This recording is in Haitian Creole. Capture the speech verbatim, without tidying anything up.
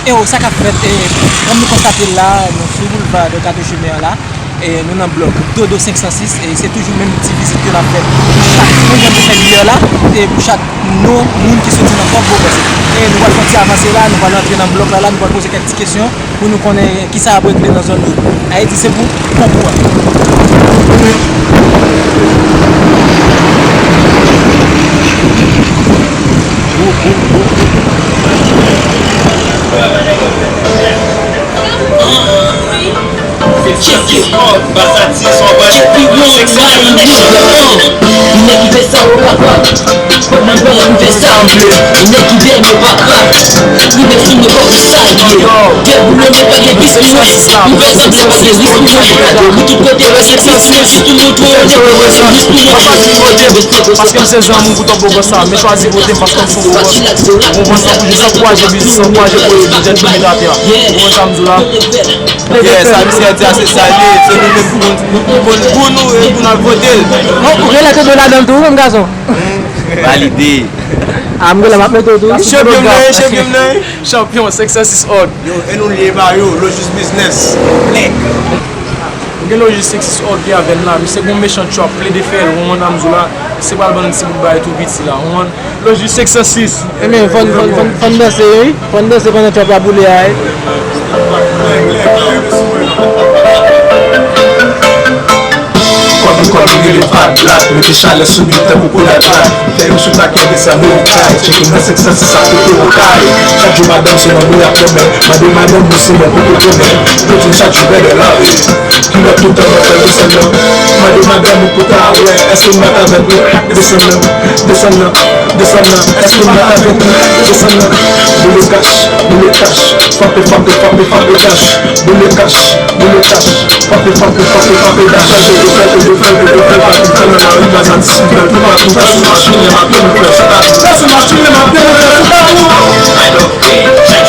Yo, sa k ap fèt, e, kòm nou konstate l la, nou sou boulva de Kato Chimen an la, e, nou nan blòk Dodo senk san sis, e se toujou menm ti vizit ke n ap fè pou chak moun k ap fè biyè la, e pou chak non moun ki soti nan Fòk Bogòs. E nou pral fè yon ti avanse la, nou pral antre nan blòk la, la, nou pral poze kèk ti kesyon pou nou konnen kisa ap regle nan zòn yo. Ayiti se pou konpou a. Check it. Check it one, nèg ki fè sa ou papa. Kòman blan ki fè sa ou vle. Nèg ki dèyè nou papa. Li vle fin yo kòk sa ye. Gen boulon men pa gen bis nou. Nou fè sanble pa gen ris nou. Gade nou tout kote wè se ris nou. Si tout moun twò nèg ris nou. Paske m se zanmi Kouto Bogòs sa, men chwazi vote m paske m se yon Bogòs. Ou konprann sa, pou jis ankouraje biznis, ankouraje pwodui jèn ki mete atè a. Ou konprann sa m di w la? Yeah, sa misye a di a se sa l ye, se nou menm pou nou, pou nou, pou nou al vote l. Non, ou genlè tonbe ladan l tou, wi, menm gason. Valide. A, m genlè m ap mete w tou, wi. Chanpyon m nan, chanpyon m nan. Chanpyon, senk san sis Org. Yo, e nou l ye ba yo, Lojis Biznis. Nèg. M gen Lojis senk san sis Org ki avè n la, misye gon mechan trap, plede fè l, ou konprann sa m di w la, misye pral ban n ti bout bagay tou piti la, ou konprann? Lojis senk san sis. Ebyen, fò n, fò n, fò n, fò n danse, wi. Fò n danse pandan trap la boule a, wi. Kòd nou kòd nou rele Fadlak, mete chalè sou biten pou Kodak la. Fè yo sou takè de sa Amerikay, tcheke nan senk san sis sa kote okay. Chak jou madanm se manmi y ap renmen, mande madanm nou si mwen poko konnen. Yo di m chak jou bèbè la, wi. Kilòt toutan mwen fè desann nan. Mande madanm ou pou ta wè, èske m bat avèk ou? Desann nan, desann nan, desann nan, èske m bat avèk ou? Desann nan. Boule kach, boule kach, frape, frape, frape, frape kach. Boule kach, boule kach, frape, frape, frape, frape kach. Fè de fè, de fè, de fè, pa tout tan nan lari, pa sa ti fè, pa tout tan sou machin, lè maten nou fè sou tatou. Fè sou machin, lè maten nou fè sou tatou.